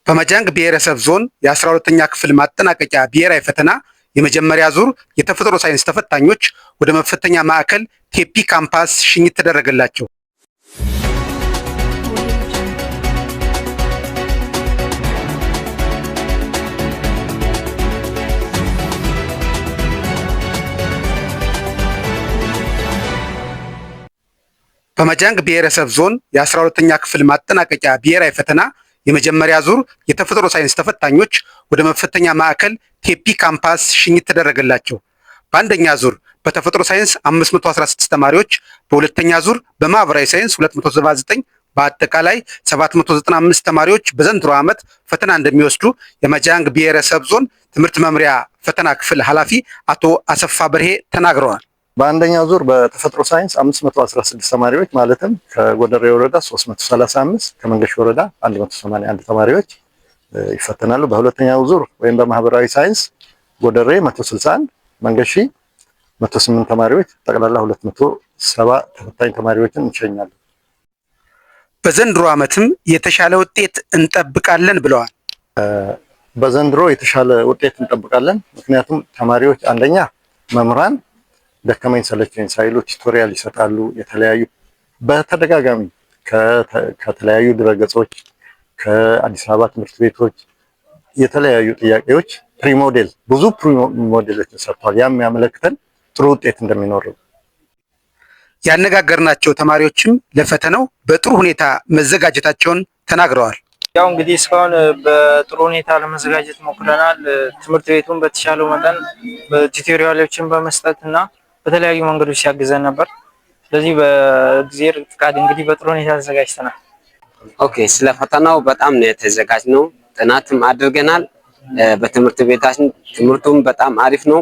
በመጃንግ ብሔረሰብ ዞን የ12ኛ ክፍል ማጠናቀቂያ ብሔራዊ ፈተና የመጀመሪያ ዙር የተፈጥሮ ሳይንስ ተፈታኞች ወደ መፈተኛ ማዕከል ቴፒ ካምፓስ ሽኝት ተደረገላቸው። በመጃንግ ብሔረሰብ ዞን የ12ኛ ክፍል ማጠናቀቂያ ብሔራዊ ፈተና የመጀመሪያ ዙር የተፈጥሮ ሳይንስ ተፈታኞች ወደ መፈተኛ ማዕከል ቴፒ ካምፓስ ሽኝት ተደረገላቸው። በአንደኛ ዙር በተፈጥሮ ሳይንስ 516 ተማሪዎች፣ በሁለተኛ ዙር በማህበራዊ ሳይንስ 279፣ በአጠቃላይ 795 ተማሪዎች በዘንድሮ ዓመት ፈተና እንደሚወስዱ የመጃንግ ብሔረሰብ ዞን ትምህርት መምሪያ ፈተና ክፍል ኃላፊ አቶ አሰፋ በርሄ ተናግረዋል። በአንደኛው ዙር በተፈጥሮ ሳይንስ 516 ተማሪዎች፣ ማለትም ከጎደሬ ወረዳ 335፣ ከመንገሽ ወረዳ 181 ተማሪዎች ይፈተናሉ። በሁለተኛው ዙር ወይም በማህበራዊ ሳይንስ ጎደሬ 161፣ መንገሺ 108 ተማሪዎች፣ ጠቅላላ 270 ተፈታኝ ተማሪዎችን እንሸኛለን። በዘንድሮ ዓመትም የተሻለ ውጤት እንጠብቃለን ብለዋል። በዘንድሮ የተሻለ ውጤት እንጠብቃለን። ምክንያቱም ተማሪዎች አንደኛ መምህራን ደከመኝ ሰለቸኝ ሳይሉ tutorial ይሰጣሉ። የተለያዩ በተደጋጋሚ ከተለያዩ ድረገጾች፣ ከአዲስ አበባ ትምህርት ቤቶች የተለያዩ ጥያቄዎች pre-model፣ ብዙ pre-model ኦችን ሰርተዋል። ያም የሚያመለክተን ጥሩ ውጤት እንደሚኖር። ያነጋገርናቸው ተማሪዎችም ለፈተናው በጥሩ ሁኔታ መዘጋጀታቸውን ተናግረዋል። ያው እንግዲህ እስካሁን በጥሩ ሁኔታ ለመዘጋጀት ሞክረናል። ትምህርት ቤቱን በተሻለው መጠን በ tutorial ኦችን በመስጠት እና በተለያዩ መንገዶች ሲያግዘን ነበር። ስለዚህ በእግዚአብሔር ፍቃድ እንግዲህ በጥሩ ሁኔታ ተዘጋጅተናል። Okay፣ ስለ ፈተናው በጣም ነው የተዘጋጅነው። ጥናትም አድርገናል። በትምህርት ቤታችን ትምህርቱም በጣም አሪፍ ነው።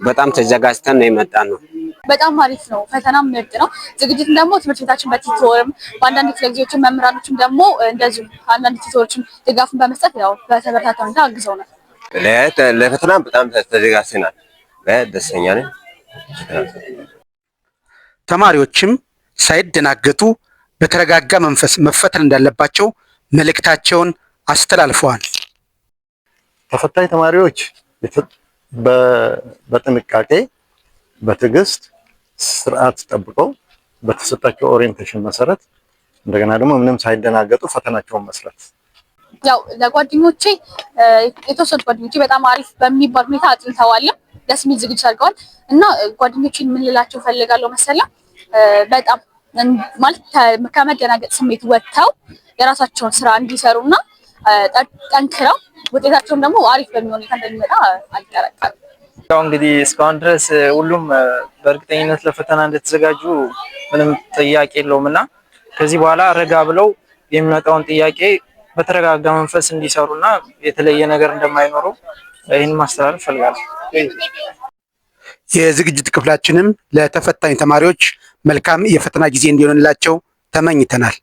በጣም ተዘጋጅተን ነው የመጣነው። በጣም አሪፍ ነው። ፈተናም ምርጥ ነው። ዝግጅትም ደግሞ ትምህርት ቤታችን በ tutor ም በአንዳንድ ክፍለ ጊዜዎችን መምህራኖችም ደግሞ እንደዚሁ አንዳንድ tutor ኦችም ድጋፍን በመስጠት ያው በተበረታታ ሁኔታ አግዘውናል። ለፈተና በጣም ተዘጋጅተናል። ደስተኛ ነን። ተማሪዎችም ሳይደናገጡ በተረጋጋ መንፈስ መፈተን እንዳለባቸው መልእክታቸውን አስተላልፈዋል። ተፈታኝ ተማሪዎች በጥንቃቄ፣ በትዕግስት፣ ስርዓት ጠብቀው፣ በተሰጣቸው orientation መሰረት፣ እንደገና ደግሞ ምንም ሳይደናገጡ ፈተናቸውን መስራት። ያው ለጓደኞቼ፣ የተወሰኑት ጓደኞቼ በጣም አሪፍ በሚባል ሁኔታ አጥንተዋልም፣ ደስ የሚል ዝግጅት አድርገዋል። እና ጓደኞቼን ምን ልላቸው ፈልጋለሁ መሰለ፣ በጣም ማለት ከመደናገጥ ስሜት ወጥተው የራሳቸውን ስራ እንዲሰሩና ጠንክረው ውጤታቸውን ደግሞ አሪፍ በሚሆን ሁኔታ እንደሚመጣ አልጠረጠርም። ያው እንግዲህ እስካሁን ድረስ ሁሉም በእርግጠኝነት ለፈተና እንደተዘጋጁ ምንም ጥያቄ የለውም። እና ከዚህ በኋላ ረጋ ብለው የሚመጣውን ጥያቄ በተረጋጋ መንፈስ እንዲሰሩና የተለየ ነገር እንደማይኖረው ይህን ማስተላለፍ እፈልጋለሁ። የዝግጅት ክፍላችንም ለተፈታኝ ተማሪዎች መልካም የፈተና ጊዜ እንዲሆንላቸው ተመኝተናል።